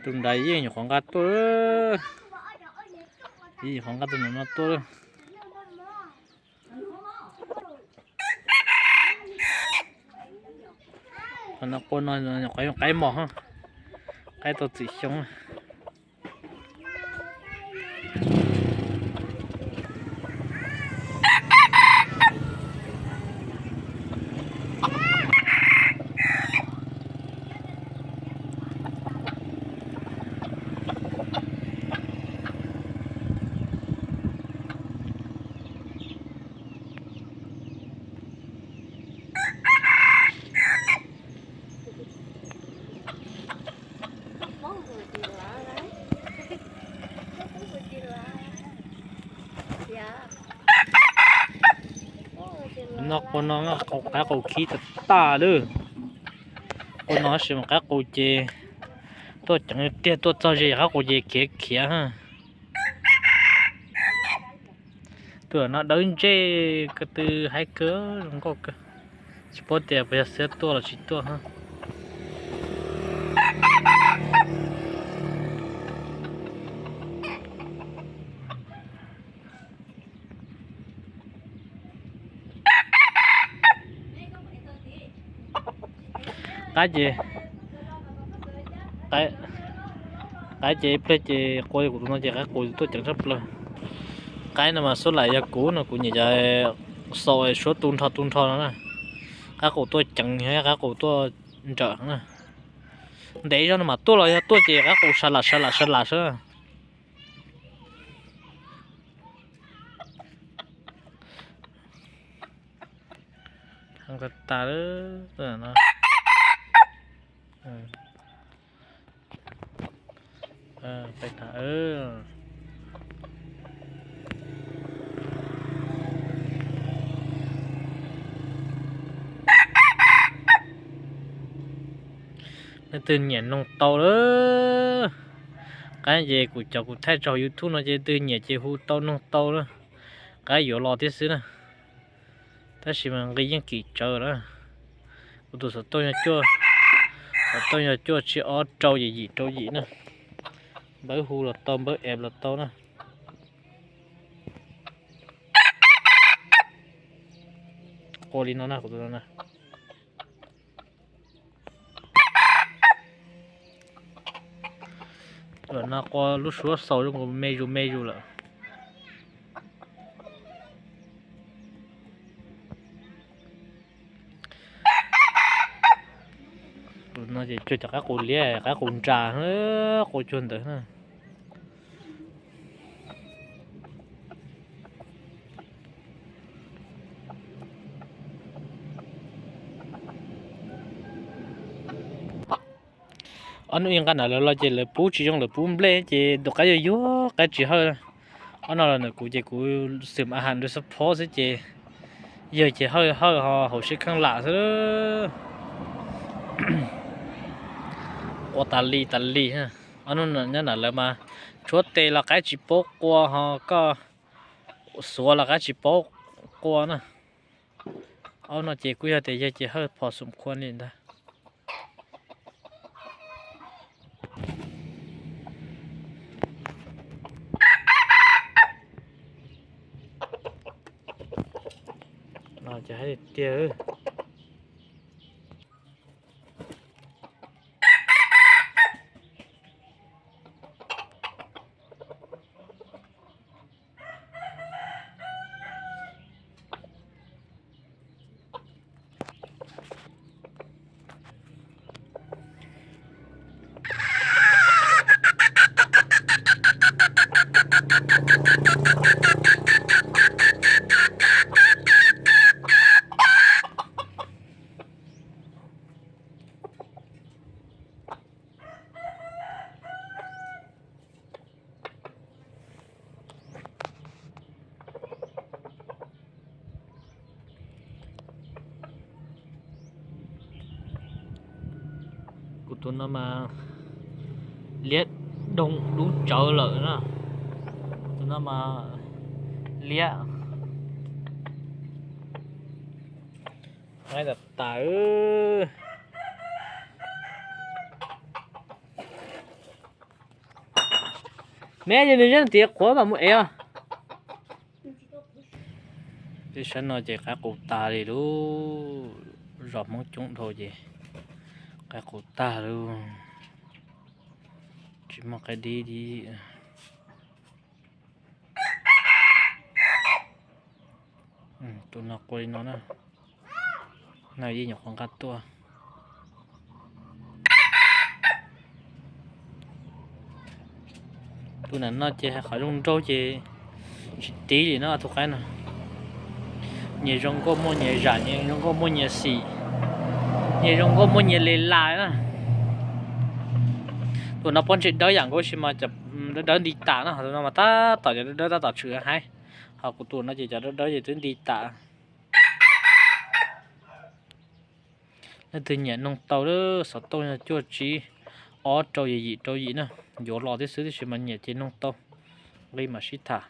Tus nrad yeej nyuam qhuav nqa tuaj, yeej nyuam qhuav nqa tus no tuaj. Qhov no qua no nyuam qhuav yog qaib mos, qaib tau txim xyoo. No qua no qaib qus khib tag tag lawm. Qua no tab sis mas qaib qus ces tuaj ceev tiag, tuaj txog ze qaib qus ces khiav khiav. Tus no dawb ntsej ko tw, haib kawg, zoo nkauj kawg. Tsis paub tias puas yog xiab tuaj los tsis tuaj. Qaib ces, qaib ces ib pliag ces qua kuv tus no ces qaib qus tuaj ceev tshaj plaws. Qaib no mas xub lam yog kuv no, kuv nyiam cov xaum suab tu nrho tu nrho no na. Qaib qus tuaj ceev, qaib qus tuaj nrawm na. Ntev zog no mas tuaj los yog tuaj ces qaib qus sa lam sa lam sa lam xwb. Heev tas tas lawm no. Nej twg nyiam noog tau lawm. Qaib ces kuv cov kuv thaij tso hauv YouTube no ces twg nyiam ces hu tau noog tau na. Qaib yuav los thiab xwb na. Tab sis mas nqi yeej kim tsawv na. Kuv tus xov tooj yog cuaj, xov tooj yog cuaj tsib ob rau yim yim rau yim na. Npawb hu los tau, npawb app los tau na. Qua li no na, kuv tus no na. Tus no qua lub suab xaus zoo nkaus me zus me zus lawm. Tus no ces cuag cov qaib qus liab, qaib qus nras, qua cuag ntawd na. Ob hnub ib nqa nam lawv los ces lawv pub tsis zoo, lawv pub nplej ces tus qaib yuag yuag qaib tsis hawj. Ob no los ntawm kuv ces kuv xwm a has nrog support xwb ces yawg ces hawj hawj ho haum siab kheej lam xwb. Qua tas li tas li. Ob hnub nyob nam lawv mas tshuab tes los qaib tsis paub qua ho koj xuav los qaib tsis paub qua na. Ob no ces kuj yog tias yawg ces hawj phom xum khua li ntag. No ces hais tiag. Kuv tus no mas liab doog dub tsawv lawm na. Tus no mas liab, liab tas tas. Me ces nws zeb tiav qhuav mam mus ev os. Tej sab no ces qaib qus tag li lauj, zos Hmoob coob dhau ces qaib qus tag lauj, tsis muaj qaib dib li. Tus no qua li no na, no yeej nyuam qhuav nqa tuaj. Tus nam no ces hais qhov zoo nraug ces tsis tiv li no tus qaib no. Nyias zoo nkauj muaj nyias zam, nyias zoo nkauj muaj nyias xim, nyias zoo nkauj muaj nyias li las na. Tus no pob ntseg dawb yam nkaus sis mas cov dawb dawb nti tas no, tus no mas tab tom cov dawb dawb tab tom tshwm heev, ho kuv tus no ces cov dawb dawb ces twb nti tas. Leej twg nyiam noog tau lawm, xov tooj yog cuaj tsib ob rau yim yim rau yim na, yuav los thiab xwb, tab sis mas nyiam ces noog tau, nqi mam sib tham.